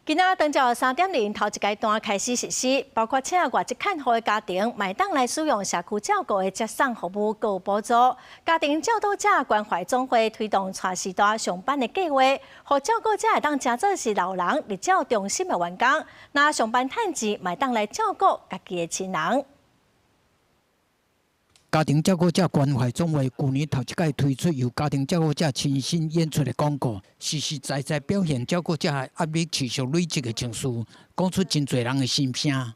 今仔長照3.0頭一階段開始實施，包括請外籍看護的家庭，嘛會當來使用社區照顧的接送服務，閣有補助。家庭照顧者關懷總會推動帶序大上班的計劃，予照顧者會當成做是老人日照中心的員工，若上班趁錢，嘛會當來照顧家己的親人。家庭照顧者關懷總會舊年頭一擺推出由家庭照顧者親身演出的廣告，實實在在表現照顧者的壓力持續累積的情緒，講出真濟人的心聲。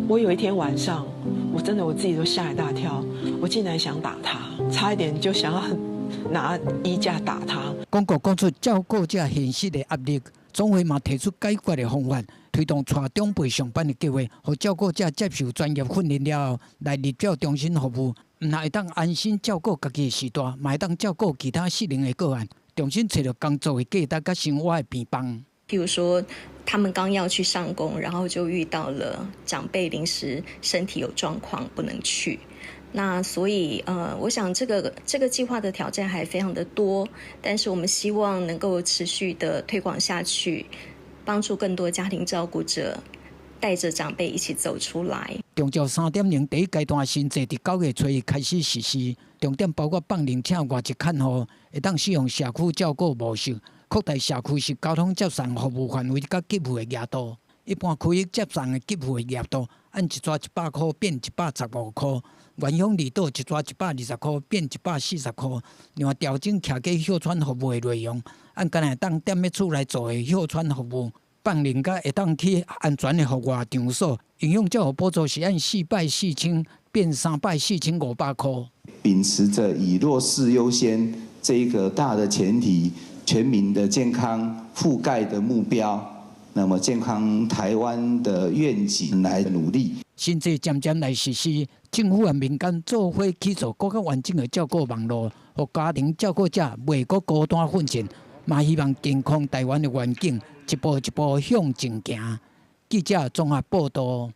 我有一天晚上，我真的我自己都嚇一大跳，我竟然想打他，差一點就想要拿衣架打他。廣告講出照顧者現實的壓力，總會嘛提出解決的方法，推動帶長輩上班的計劃，予照顧者接受專業訓練了後，來日照中心服務，毋但會當安心照顧家己的序大，嘛會當照顧其他失能的個案。重新揣著工作的價值佮生活的陪伴。譬如說，他們剛要去上工，然後就遇到了長輩臨時身體有狀況不能去。那所以，我想這個計劃的挑戰還非常的多，但是我們希望能夠持續的推廣下去，幫助更多家庭照顧者帶着長輩一起走出來。長照3.0第一階段新制佇9月初一開始實施，重點包括放任請外籍看護，會當使用社區照顧模式，擴大社區式交通接送服務範圍佮給付的額度。一般區域接送的給付的額度，按一逝100箍變115箍；原鄉離島一逝120箍變140箍。另外調整徛家歇喘服務的內容，按干焦會當踮咧厝內做的歇喘服務，放任佮會當去安全的戶外場所。營養照護補助是按4擺4000變3擺4500箍。秉持著以弱勢優先這一個大的前提，全民的健康覆蓋的目標，那麼健康台灣的願景來努力。新制漸漸來實施，政府和民間做伙去做閣較完整的照顧網路，予家庭照顧者袂閣孤單奮戰，嘛希望健康台灣的願景一步一步向前行。記者綜合報道。